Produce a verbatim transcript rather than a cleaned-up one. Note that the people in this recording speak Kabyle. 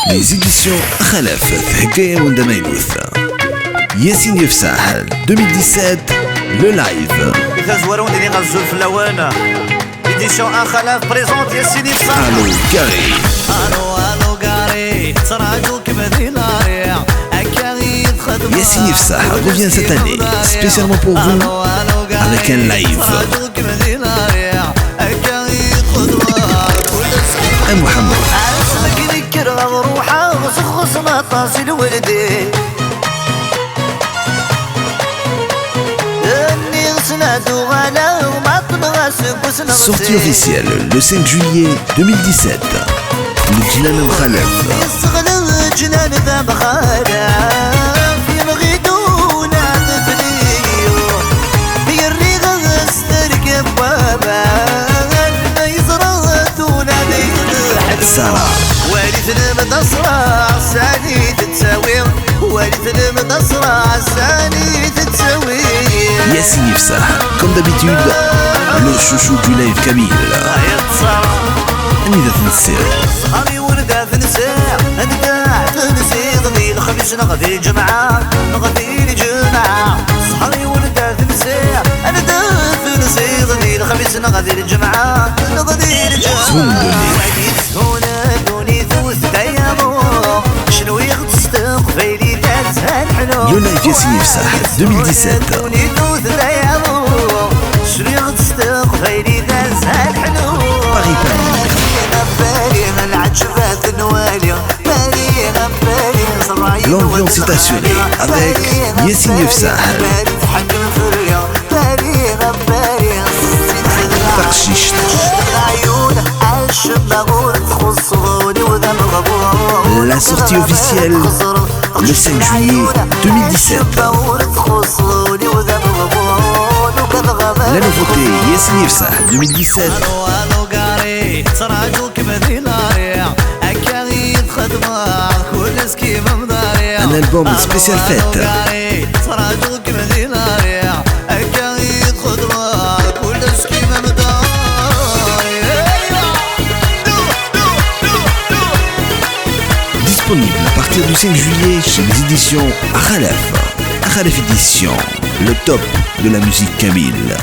Les éditions Axalaf thegga-yawen-d amaynut. Yasin Yefsaḥ deux mille dix-sept, le live. Tazwara ur d-nniɣ azul fell-awen. Édition Axalaf présente Yasin Yefsaḥ. Allô, Gary. Allô, allô, Gary. Ttṛaǧukem di lari. Akka i txedmeḍ. Yasin Yefsaḥ revient cette année, spécialement pour vous, avec un live. Ttṛaǧukem di lari. Akka i txedmeḍ. Kullec. A Muḥemmed. Asmi akken kkreɣ ruḥeɣ, sxuṣṣen aṭas i lweldi. Nniɣ-sen ad uɣaleɣ, ma qqleɣ aseggas neɣ Sortie officielle, le cinq juillet deux mille dix-sept. Leǧnan Mxalaf. Yesseɣli leǧnan d amxalaf, yemɣi-d ula d fell-i. Yerriɣ s terkeb waman, yeẓra-t ula d lḥedd. Sara. Walit lmed asraɣ sani tettawi. Walit lmed asraɣ sani tettawi. Yasin Yefsaḥ, comme d'habitude, le chouchou du live kabyle. Yettṣara. Anida tensiḍ? Ṣṣhar-iw anda tensiḍ, anda tensiḍ, di lexmis neɣ di lǧemɛa, neɣ di lǧemɛa. Ṣṣhar-iw anda tensiḍ, anda tensiḍ, di lexmis neɣ di lǧemɛa, neɣ di lǧemɛa. Zun ddunit. Wagi teshuna ddunit, tedda-yaḍ. Cnwiɣ-d s teqbaylit azal ḥlu. Le live Yasin Yefsaḥ deux mille dix-sept. Ddunit ur tedda-yaḍ. Cnwiɣ-d s teqbaylit azal ḥlu. Paris, Paris. Paris, Paris, lɛeǧb ad nwali. Paris, Paris, ṛṛay. L'ambiance est assurée avec Yasin Yefsaḥ. Paris, tḥekkem fell-i. Paris, Paris, taqcict. Lɛyun, acemma ur txuṣṣeḍ, ul-iw d ameɣbun. La sortie officielle, le cinq juillet deux mille dix-sept. La nouveauté, Yasin Yefsaḥ deux mille dix-sept. Allô, allô, Gary, ttṛaǧukem di lari. Akka i txedmeḍ, kul ass kif mḍari. Un album spécial fête. Allô, Gary, ttṛaǧukem di lari. Akka i txedmeḍ, kul ass kif mḍari. Disponible à partir du cinq juillet chez les éditions Axalaf. Axalaf Édition, le top de la musique kabyle.